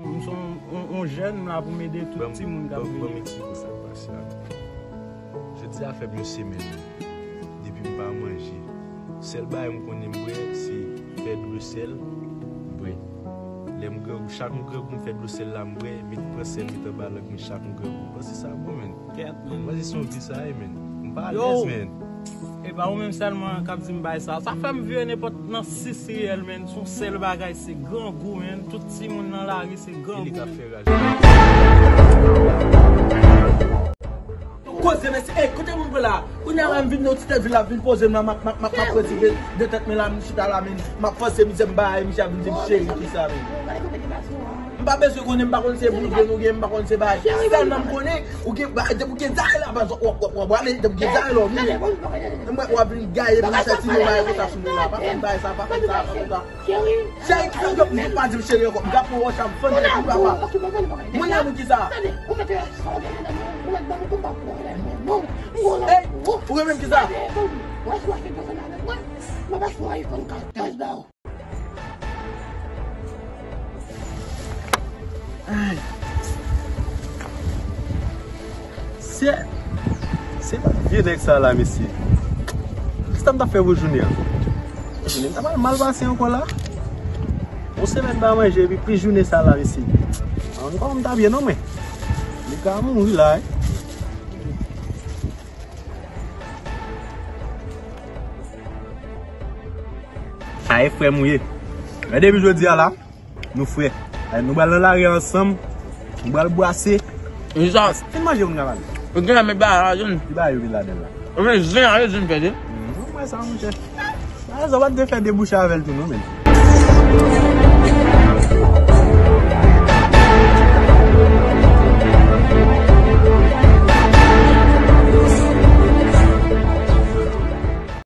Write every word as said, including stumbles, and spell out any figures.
M se yon, yon, yon jèn, m la pou m ede tout timoun k ap vini. Ban m eksplike w sa k pase a. Jodi a fè m yon semèn depi m pa manje. Sèl bagay m konnen m bwè, se fè dlo sèl, m bwè. Lè m grangou, chak m grangou, m fè dlo sèl la, m bwè, met pran sèl, met anba lang mwen chak m grangou. Panse sa bon, menn. Kèt, menn. Panse se yon vi sa ye, menn. M pa alèz, menn. E pa ou menm sèlman k ap di m bay sa. Sa fè m vire nenpòt nan sis riyèl, menn. Se yon sèl bagay, se grangou, menn. Tout timoun nan lari, se grangou. Koze, mesye. Ey, kote moun pran la? Kounye a la, m vin nan yon ti tèt vil la, vin poze m la, m ap, m ap, m ap, m ap retire de tèt mwen la, m chita la, men m ap panse mizè m bay, misye ap vin di m cheri, kisa, men. M pa bezwen konnen, m pa konn se boudwen ou gen, m pa konn se bay. Sèlman m konnen, ou gen, ba, depi ou gen zare la, baz, w ap, w ap, w ap, w ap ale, depi ou gen zare la, w vini. M wè w ap vin gaye, vin chèche yon bagay konsa sou mwen la. Pa fè m bagay sa, pa fè m sa, pa fè m sa. Cheri, ki sa w ap di m pa di m cheri ankò? M ka pran wòch a m fann tèt ou papa. Mwen nan moun ki sa? Ey, ou renmen m ki sa? Ay. Se, se pa vye nèg sa la, mesye. Kisa m t ap fè pou jounen an? Jounen m ta pral mal pase ankò la. Yon semèn pa manje, epi plis jounen sa la, mesye. An, kòman m ta byen non, mwen? Li ka mouri la, wi. Sa e frè m ou ye. Men depi jodi a la, nou frè. Ay, nou pral nan lari a ansanm, nou pral bwase. Jis fin manje pou n ka pale. Ou gen men ba la, jwenn. Ki ba yo vin ladan la? Ou men zen a yo di m fè de. Hmm, ou wè sa, monchè. Sa rezon pa t de fè debouche avè l tou non, men.